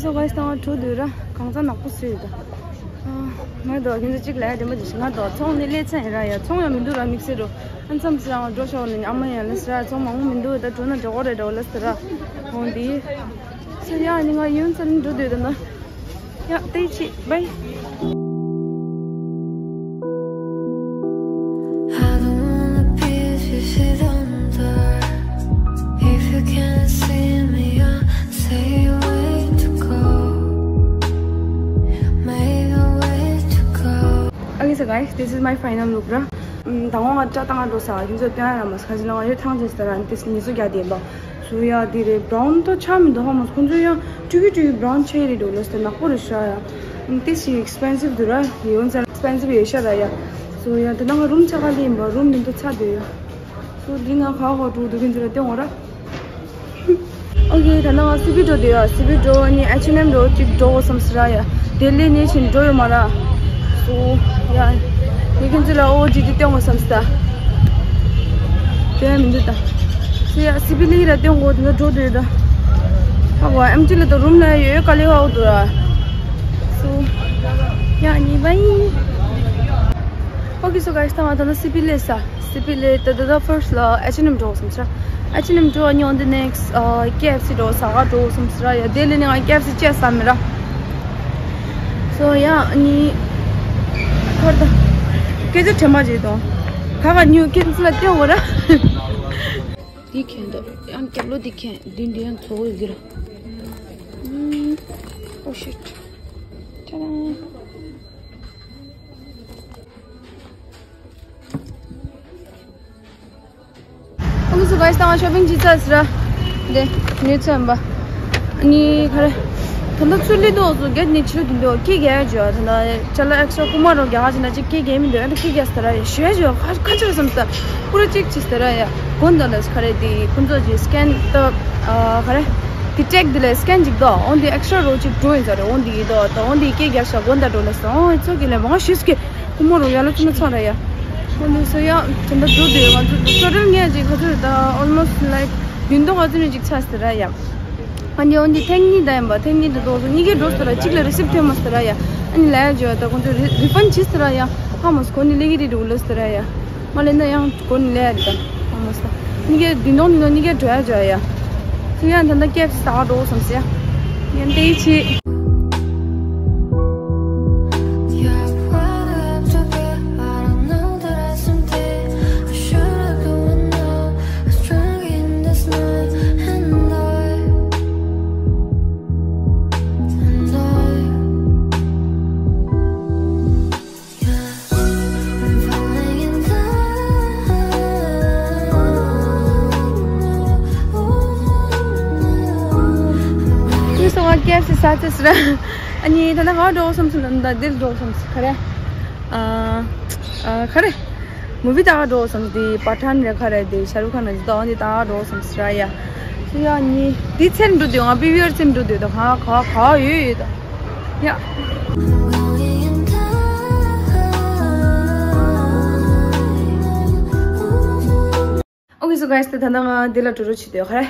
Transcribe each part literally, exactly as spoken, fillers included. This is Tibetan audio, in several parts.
སོ་ག་སྟངས་འགྲོ་དུས་ར་གང་ཚ་ནག་པོ་སུས་ད། ང་དོ་ཁྱེད་ཚོ་གཅིག་ལ་དེ་མ་དེ་ང་དོ་ཚོང་ནི་ལས་ཚན་ར་ཡ་ཚོང་ཡང་མི་འདུག་ར་དམིགས་བསལ་རོ། ཨ་མཚམས་སུ་རང་འགྲོ་ཤོག་ནི་ཨ་མ་ཡང་ལས་སི་ར་ཚོང་མང་པོ་མི་འདུག་ད་འགྲོ་ན་འགྲོ་གོ་རེ་འགྲོ་ལས་སི་ར། འོང་དེ་སོ་ཡ་ནི་ང་ཡུན་ཚ་ནི་འགྲོ་དུས་ད་ན། ཡ་དེ་ཆི་བའི། I don't wanna be if you don't door. If you can't see me, I'll say where to go. Maybe where to go. Okay, so guys, this is my final look, ར། ཨམ། ད་ང་ང་ཅག་ཏང་འགྲོ་ས་ཁྱིམ་ཚོ་སྟོན་ཡ་ར་མ་ས་ཁ་ཅི་ལ་ང་ཡོད་ཐང་ཅན་སྟ་ར་ཏིས་ཉི་སོ་རྒྱ་དེ་འབའ། སུ་ཡ་དེ་རེད་བྷ་རའུན་ཏོ་ཆ་མི་འདུག་ཧ་མ་ཁོང་ཚོ་ཡང་ཀྲུ་གི་ཀྲུ་གི་བྷ་རའུན་ཆེ་རེད་འགྲོ་ལོ་སྟ་ནག་པོ་རེད་ཤ་ཡ། ཏིས་ཤི་ཨེག་སི་པེན་སིབ་འདུག་ར་ཡོད་ཚ་ཨེག་སི་པེན་སིབ་ཡོད་ཤ་ར་ཡ། སུ་ཡ་དེ་ན་ང་རུམ་ཆ་ག་ལི་ཡིན་པ་རུམ་མི་འདུག་ཚ་དེ་ཡ། སུ་དེ་ང་ཁ་ཁ་འགྲོ་འདུག་ཁྱིམ་ཚོ་ལ་སྟོན་འོ་ར། ཨོ་ཁེ། ད་ནང་སི་པི་འགྲོ་དེ་ཡ། སི་པི་འགྲོ་ཨ་ནི་ཨེཆ་ཨེན་ཨེམ་འགྲོ་གཅིག་འགྲོ་བསམ་སི་ར་ཡ། དེ་ལས་ནས་ཕྱིན་འགྲོ་ཡོད་མ་ར། སུ་ཡ། ངས་ཁྱེད་ཚོ་ལ་ཨོ་ཇི་དེ་སྟོན་དགོས་བསམ་སི་ད། དེ་མི་འདུག་ད། སི་ཡ་སི་པི་ལི་ར་སྟོན་དགོས་དེ་འགྲོ་དེ་ད། ཧ་གོ་ཨེམ་ཆི་ལ་ད་རུམ་ལ་ཡོད་ག་ལེ་ཧ་འོ་དུ་ར། སུ་ཡ་ནི་བའི། ཨོ་ཁེ། སོ་ག་སི་ད་ང་ད་ན་སི་པི་ལི་ས། སི་པི་ལི་ད་ད་ད་ཕར་སི་ལ་ཨེཆ་ཨེན་ཨེམ་འགྲོ་བསམ་སི་ར། ཨེཆ་ཨེན་ཨེམ་འགྲོ་ཨ་ནི་on the next ཨ་ཀེ་ཨེཕ་སི་འགྲོ་ཟ་ཁང་འགྲོ་བསམ་སི་ར་ཡ། དེ་ལས་ནི་ང་ཀེ་ཨེཕ་སི་ཅེས་བསམ་མི་ར། སོ་ཡ་ཨ་ནི་ཁར་ད་སྐད་ཆ་དྲན་མ་བརྗེད་དོ། ཁ་ཁ་ཉུ་ཁྱེད་ཚོ་ལ་སྟོན་འོ་ར། འདི་ཁེན་དོ་ཡང་སྐྱབས་ལོ་འདི་ཁེན་འདི་འདི་ཡང་ཚོ་ཡོད་གི་ར། ཨོ་ཤིཊ། ཅ་ལང་། ཨོ་ཁེ། སོ་ག་སི་ད་ང་ཤོ་པིང་བྱས་ཚར་སི་ར། དེ་ནས་ཚོན་པ། ཨ་ནི་ག་རེ། ད་ལྟ་ཚུར་ལི་དོག་སུ་གེད་ནས་ཕྱི་རུ་དུ་འདུག་ཁྱི་གེ་ཇོ་ད་ལྟ་ཅ་ལ་ཨེག་སོ་ཀུ་མ་རོ་ག་ཅི་ན་ཅིག་ཁྱི་གེ་མི་འདུག་ཨ་ད་ཁྱི་གེ་སི་ད་ར་ཡ་ཞེ་ཇོ་ཁ་ཁ་ཆེ་བསམ་སི་ད། པུ་ར་ཅིག་ཅི་སི་ད་ར་ཡ། གོན་ད་ལས་ག་རེ་དེ་ཁོང་ཚོ་ཅིག་སི་ཀེན་ད། ཨ་ག་རེ། དེ་ཀྲེག་དེ་ལས་སི་ཀེན་ཅིག་དོ་འོན་ཏེ་ཨེག་སི་ཊ་ར་རོ་ཅིག་འགྲོ་ཡིན་ས་རེད། འོན་ཏེ་ཡིན་དོ་ད་འོན་ཏེ་ཁྱི་གེ་ཤ་གོན་ད་འགྲོ་ལས་སོང་ཨི་ཚོ་གི་ལས་མང་ཤེས་སི་གེ། ཀུ་མ་རོ་ཡ་ལ་ཚུ་མ་ཚོ་ར་ཡ། ཨོ་ནི་སོ་ཡ་དེ་འདྲ་འགྲོ་དུས་ང་ཚོ་ཊོ་ཊལ་ངས་ཅིག་ག་ཚོད་ད་almost like བདུན་ཐོག་ག་ཚོད་ནས་ཅིག་ཆགས་སི་ར་ཡ། ཨ་ནི་ཨོ་ནི་ཐེངས་གཉིས་ད་ཡིན་པ་ཐེངས་གཉིས་ད་དོག་སོ་གཉིས་ཀའི་འགྲོ་སི་ར་གཅིག་ལ་རི་སིབ་ཐོན་མ་སི་ར་ཡ། ཨ་ནི་ལ་ཡ་ཇོ་ད་ཁོང་ཚོ་རི་རི་ཕན་བྱེད་སི་ར་ཡ། ཧ་མ་སི་ཁོ་ནི་ལེ་གི་རི་རུ་ལ་སི་ར་ཡ། མ་ལེ་ན་ཡང་ཁོ་ནི་ལེ་ཡ་རི་ད་ཧ་མ་སི་ད། གཉིས་ཀའི་བདུན་ཐོག་ནི་ནོ་གཉིས་ཀའི་འགྲོ་ཡ་ཇོ་ཡ། ཚིག་ཡང་ད་ལྟ་སྐྱབས་སུ་ཟ་ག་འགྲོ་བསམ་སི་ཡ། ཡང་དེའི་ཆེད། ཁྱེད་ཚོ་ང་ཀེ་ཨེཕ་སི་ཟ་ཚར་སི་ར། ཨ་ནི་ད་ལྟ་ག་འགྲོ་བསམ་སོང་ལ་འདིར་འགྲོ་བསམ་སོང་ག་རེ། ཨ་ཨ་ག་རེ། མུ་བི་ལྟ་ག་འགྲོ་བསམ་སོང་དེ་པ་ཐན་རེད་ག་རེ་དེ་ཤ་རུ་ཁ་ན་ཇི་ཏོ་འདི་ལྟ་ག་འགྲོ་བསམ་སོང་ར་ཡ། ཡ་ནི་དེ་ཚེར་འགྲོ་དུས་ང་པི་བི་ཨར་ཚེར་འགྲོ་དུས་ད་ག་ག་ག་ཡོད་ཡོད་ད། ཡ། Okay, so guys, ད་ད་ང་འདི་ལ་འགྲོ་རོགས་བྱེད་དུས་ག་རེ།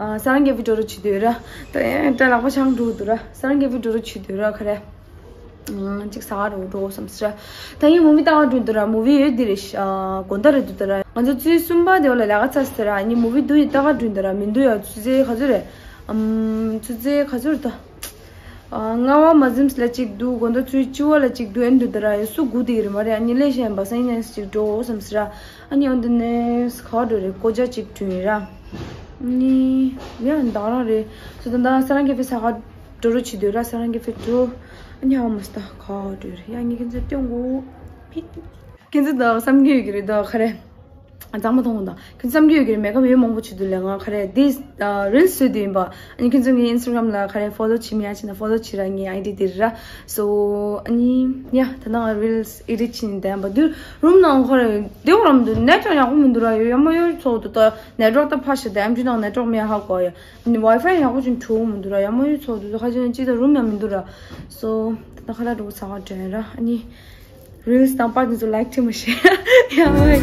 ཨ་ས་རང་གེ་བི་འགྲོ་རོགས་བྱེད་དུས་ར། ད་ཡང་ད་ལག་པ་ཆང་འགྲོ་འདུག་ར། ས་རང་གེ་བི་འགྲོ་རོགས་བྱེད་དུས་ར་ག་རེ། ཨ་ཅིག་ཟ་ག་རོགས་འགྲོ་བསམ་སི་ར། ད་ཡིན་མུ་བི་ལྟ་ག་འགྲོ་འདུག་ར། མུ་བི་ཡོད་འདི་རེད་ཤ། ཨ་དགོང་དག་རེད་འདུག་ད་ར། ང་ཚོ་ཚོུད་གསུམ་པ་དེ་བ་ལ་ལས་ཀ་ཚར་སི་ར། ཡིན་མུ་བི་འདུག་ཡིན་ལྟ་ག་འགྲོ་འདུག་ར། མི་འདུག་ཡ་ཆུ་ཚོད་ག་ཚོད་རེད། ཨམ་ཆུ་ཚོད་ག་ཚོད་རེད་ད། ཨ་ལྔ་པ་མ་ཟིམས་ལ་གཅིག་འདུག་དགོང་དག་ཚུན་བཅུ་པ་ལ་གཅིག་འདུག་ཨེ་འདུག་ད་ར་ཡ་སུ་སྒུག་དེ་གི་རེད་མ་རེད། ཨ་ནི་ལས་གཞན་པ་སང་ཉིན་གཅིག་འགྲོ་བསམ་སི་ར། ཨ་ནི་on the next ག་འགྲོ་རེད། ཀོ་ཇ་གཅིག་བྲུན་ཡིན་ར། ཨ་ནི་ཡ་ད་རང་རེད། སོ་ད་ད་ས་རང་གེ་ཕེ་ཟ་ག་འགྲོ་རོགས་བྱེད་དུས་ར། ས་རང་གེ་ཕེ་འགྲོ། ཨ་ནི་ཧ་མ་སི་ད་ག་འགྲོ་རེད་ཡ། ངས་ཁྱེད་ཚོ་སྟོན་གོ། ཁྱེད་ཚོ་ད་བསམ་གྱི་ཡོད་ཀྱི་རེད་ད་ག་རེ། གཙང་མ་མཐོང་གོ་ད། ཁྱོད་བསམ་གྱི་ཡོད་ཀྱི་རེད། མེ་ཀབ་ཡོད་མང་པོ་བྱེད་དུས་ལས་ང་ག་རེ་འདི་རིལ་བཟོས་དུས་ཡིན་པ། ཨ་ནི་ཁྱོད་ཚོ་ངའི་ཨིན་སི་ཊ་གྷ་རམ་ལ་ག་རེ་ཕོ་ལོ་བྱེད་མི་ཡ་བྱེད་ན་ཕོ་ལོ་བྱེད་ར། ངའི་ཨའི་ཌི་འདི་རེད་ར། སོ་ཨ་ནི་ཡ་ད་ནང་རིལ་ཨེ་ཌིཊ་བྱེད་ནི་བསྡད་ཡིན་པ། དུས་རུམ་ནང་ག་རེ་བདེ་པོ་ར་མི་འདུག་ནེཊ་ཀྱང་ཡག་པོ་མི་འདུག་ར། ཡོད་ཡ་མ་ཡོད་ཚོགས་འདུག་ད་ནེཊ་ཝརཀ་ད་ཕ་ཤ་ད་ཨེམ་ཆི་ནང་ནེཊ་ཝརཀ་མེད་ཧ་གོ་ཡ། ཨ་ནི་ཝའི་ཕའི་ཡག་པོ་ཅིག་འགྲོ་མི་འདུག་ར། ཡ་མ་ཡོད་ཚོགས་འདུག་ད་ཁ་ཅིག་ན་ཅི་ད་རུམ་ཡང་མི་འདུག་ར། སོ་ད་ནང་ཁ་ལ་འགྲོ་ཚ་བ་དྲན་ར། ཨ་ནི། རིལ་དང་པར་འདི་ཚོ་ལའིག་བྱེད་མ་ཤེས། ཡ་ཝེ།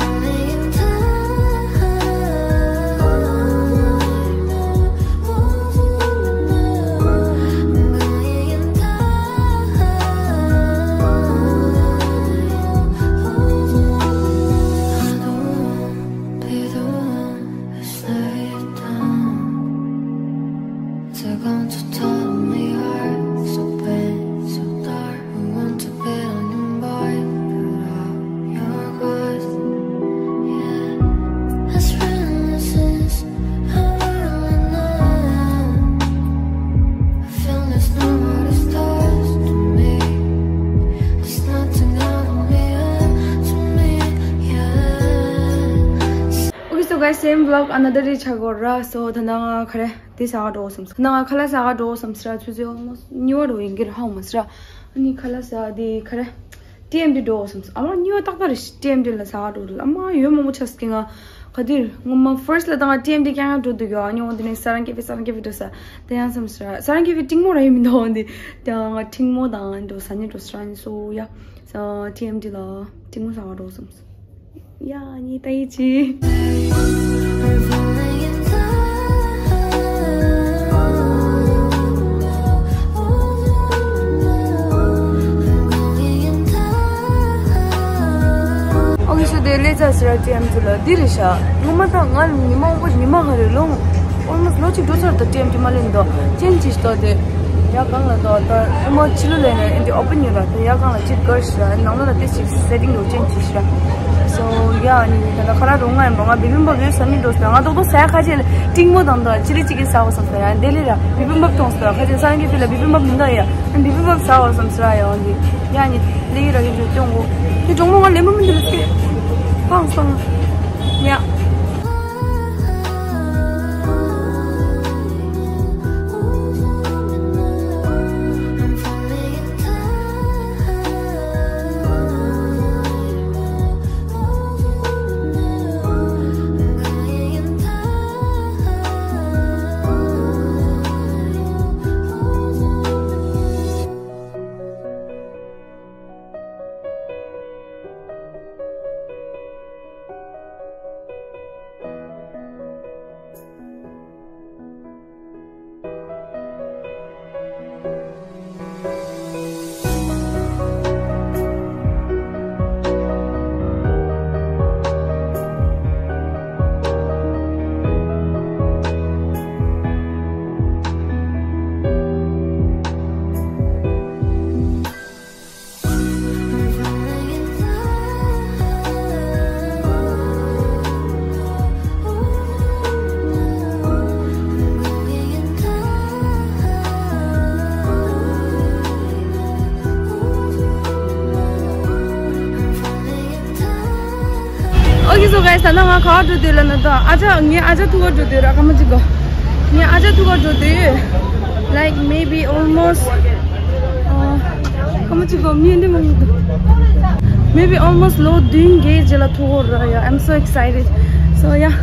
Same vlog another day ཆགས་ཡོད་ར། སོ་ད་ནང་ང་ག་རེ་དེ་ཟ་ག་འགྲོ་བསམ། ད་ནང་ང་ཁ་ལག་ཟ་ག་འགྲོ་བསམ་ཟེར་ར། ཆུ་ཚོད་almost གཉིས་པ་འགྲོ་ཡིན་གྱི་ར། ཧ་གོ་མ་སོང་ར། ཨ་ནི་ཁ་ལག་ཟ་དེ་ག་རེ་ཊི་ཨེམ་ཌི་འགྲོ་བསམ། ཨ་མ་གཉིས་པ་ཏག་ཏག་རེད། ཊི་ཨེམ་ཌི་ལ་ཟ་ག་འགྲོ་འདུག་ཨ་མ་ཡོད་མང་པོ་ཆགས་ཀྱི། ང་ག་དུས་ངོ་མ་first ལ་ད་ང་ཊི་ཨེམ་ཌི་རྐྱང་རྐྱང་འགྲོ་འདུག་ཡོད། ཨ་ནི་འོ་དེ་ནས་Sarangi Cafe Sarangi Cafe འགྲོ་ས། དེ་ཡང་བསམ་སོང་ར། Sarangi Cafe འགྲིག་མོ་ར་ཡིན་མི་འདུག་འོ་འདི། དེ་ཡང་ང་འགྲིག་མོ་དང་འགྲོ་ས་ནི་འགྲོ་ས་ར། ཨ་ནི་སོ་ཡ། ཨ་ཊི་ཨེམ་ཌི་ལ་འགྲིག་མོ་ཟ་ག་འགྲོ་བསམ། ཡ་ཨ་ནི་ད་ཡིན་ཅི། ཨོ་ཁེ་སོ་དེ་ལས་ཚ་ཟེར་ར། ཊི་ཨེམ་ཌི་ལ་འདི་རེད་ཤག་ངོ་མ་ད་ང་ཉི་མ་འོ་ཉི་མ་ག་རེ་ལོང་almost ལོ་གཅིག་འགྲོ་ཚར། ད་ཊི་ཨེམ་ཌི་མ་ལེན་དོ་ཅན་ཅིག་ཏོ་དེ། ཡ་གང་ལ་དོ་ད་ཨ་མ་ཕྱི་ལོ་ལས་ནས་འདི་ཨོ་པན་ཡོད་ར། ད་ཡ་གང་ལ་ཅིག་གར་ཤི་ར། ནང་ལོ་ལ་དེ་ཅིག་སེ་ཊིང་རུ་ཅན་ཅིག་ཤི་ར། སོ་ཡ་ཨ་ནི་ད་ད་ཁ་ར་རོ་ང་ཡིན་པ། ང་བི་བིམ་བབ་ཡོད་ས་ནི་འགྲོ་ས། ང་ཏོག་ཏོག་ཟ་ཡ་ཁ་ཅེ་ལ་ཊིང་མོ་དང་དོ་ཅི་རི་ཅི་གི་ཟ་བ་བསམ་ས། ཡ་དེ་ལི་ར་བི་བིམ་བབ་མཐོང་ས། ཁ་ཅེ་ས་ནི་གི་ཕི་ལ་བི་བིམ་བབ་མི་འདུག་ཡ། ཨ་བི་བིམ་བབ་ཟ་བ་བསམ་ས་ར། ཡ་འོ་འདི་ཡ་ཨ་ནི་ལི་ར་གི་འཇུ་ཏོང་གོ་དེ་གྲོང་མོ་ང་ལེན་པ་མི་འདུག་ལ་སྐད་ཕངས་སོང་། ཡ། Okay, so guys, ད་ནང་ང་ག་པར་འགྲོ་འདོད་ལབ་ན་དོ། ཨ་ཅག་ངའི་ཨ་ཅག་ཐུག་ག་འགྲོ་འདོད་ར། སྐར་མ་གཅིག་གོ། ངའི་ཨ་ཅག་ཐུག་ག་འགྲོ་འདོད། Like maybe almost ཨ། སྐར་མ་གཅིག་གོ། མི་འདི་མང་པོ་འདུག Maybe almost ལོ་བདུན་བརྒྱད་རྗེས་ལ་ཐུག་གོ་ར་ཡ། I'm so excited. So yeah.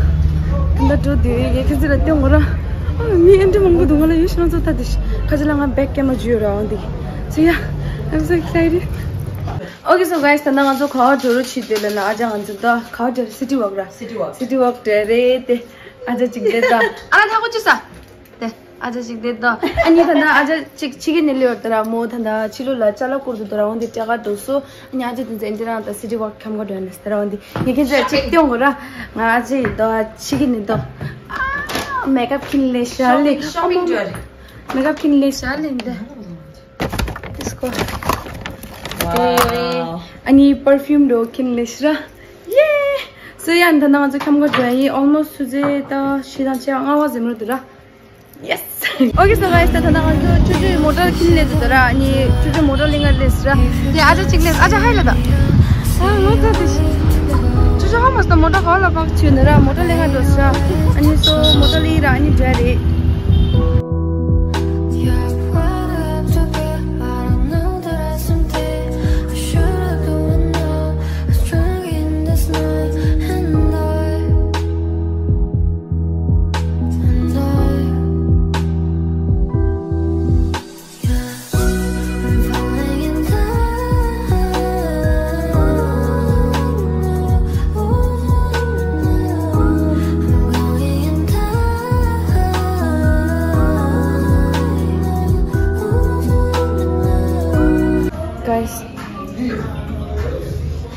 ད་འགྲོ་འདོད་ཡ། ཁྱེད་ཚོ་ལ་སྟོན་གོ་ར། ཨ། མི་འདི་མང་པོ་འདུག་ང་ལ་ཡོད་ཤི་ན་ཚོ་ད་འདི་ཤི། ཁ་ཅིག་ལ་ང་བེག་ཀེ་མ་འཇུས་ར་འོང་འདི། So yeah, I'm so excited. Okay, so guys, ད་ནང་ང་ཚོ་ག་པར་འགྲོ་རོགས་བྱེད་འདོད་ལབ་ན། ཨ་ཅག་ང་ཚོ་ད་ག་པར་འགྲོ། City Walk ར། City Walk. City Walk དེ་རེད་དེ། ཨ་ཅག་གཅིག་དེ་ད། ཨ་ལ་ཐག་གོ་ཅི་ས། དེ་ཨ་ཅག་གཅིག་དེ་ད། ཨ་ནི་ད་ན་ཨ་ཅག་གཅིག་ཕྱི་གི་ནས་ལེ་བར་ད་ར། མོ་ད་ད་ཕྱི་ལོགས་ལ་ཅ་ལག་བསྐུར་དུ་ད་ར། འོན་ཏེ་སྤྲད་ག་འགྲོ་སོ། ཨ་ནི་ཨ་ཅག་དེ་ཚོ་ཨེ་འདི་རང་ད་City Walk འཁྱམ་ག་འགྲོ་ནས་ད་ར། འོན་ཏེ་ངས་ཁྱེད་ཚོ་ཅིག་སྟོན་གོ་ར། ང་ཨ་ཅག་ཡི་ད་ཕྱི་གི་ནས་ད། ཨ། མེག་ཨབ་ཁྱིན་ལེ་ཤ་ལེ། Shopping, shopping tour. མེག་ཨབ་ཁྱིན་ལེ་ཤ་ལེ་འདི། Let's go. Wow. ཨ་ནི་པར་ཕིའུམ་འགྲོ་ཁྱིན་ལེ་ཤ་ར། ཡེ། So yeah, ད་ནང་ང་ཚོ་འཁྱམ་ག་འགྲོ་ཡིན། Almost ཆུ་ཚོད་ད་བཞི་དང་ཕྱེད་ལྔ་པ་ཟིན་རོ་འདུག་ར། Yes. Okay, so guys, ད་ད་ནང་ང་ཚོ་ཆུ་ཆུའི་མོ་ཊར་ཁྱིན་ལེ་འདུག་ར། ཨ་ནི་ཆུ་ཆུའི་མོ་ཊར་ལེན་ག་ལེ་ཤ་ར། དེ་ཨ་ཅག་གཅིག་ལེ། ཨ་ཅག་ཧའི་ལ་ད། ཨ། ངོ་ཚ་དེ་ཤི། ཆུ་ཆུ་ཧ་མ་སོང་། མོ་ཊར་ག་ལ་པག་ཆུ་ནི་ར། མོ་ཊར་ལེན་ག་འགྲོ་ཤ། ཨ་ནི་སོ་མོ་ཊར་ལེན་ར། ཨ་ནི་འགྲོ་རེད། Guys,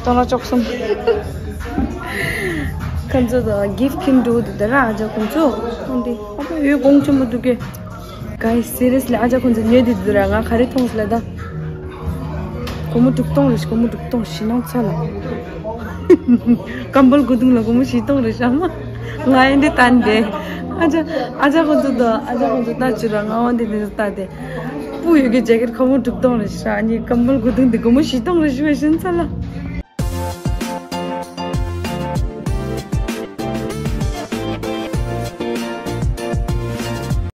ཏོ་ན་ཅོག་སོང་། ཁོང་ཚོ་དང་གིཕ་ཁྱིན་འགྲོ་འདུག་ད་ར། ཨ་ཅག་ཁོང་ཚོ་ཁོང་འདི་ཨ་ཕ་ཡོད་དགོང་ཆུ་མོ་འདུག་གེ། Guys, seriously, ཨ་ཅག་ཁོང་ཚོ་ཉོས་འདི་འདུག་ར། ང་ག་རེ་མཐོང་སོང་ལ་ད། སྒོར་མོ་དྲུག་སྟོང་རེད་ཤག་སྒོར་མོ་དྲུག་སྟོང་ཞེད་སྣང་ཚ་ལ། ཀམ་བལ་སྒོ་ཐུང་ལ་སྒོར་མོ་བཞི་སྟོང་རེད་ཤག་མ། ང་ཨེ་འདི་ལྟ་འདི། ཨ་ཅག་ཨ་ཅག་ཁོང་ཚོ་དང་ཨ་ཅག་ཁོང་ཚོ་ལྟ་བཅུག་ར། ང་འོ་འདི་འདི་ལྟ་སྟེ། སྤུ་ཡོད་གི་ཇེ་ཀེཊ་སྒོར་མོ་དྲུག་སྟོང་རེད་ཤག་ཨ་ནི་ཀམ་བལ་སྒོ་ཐུང་འདི་སྒོར་མོ་བཞི་སྟོང་རེད་ཤག་ཞེད་སྣང་ཚ་ལ།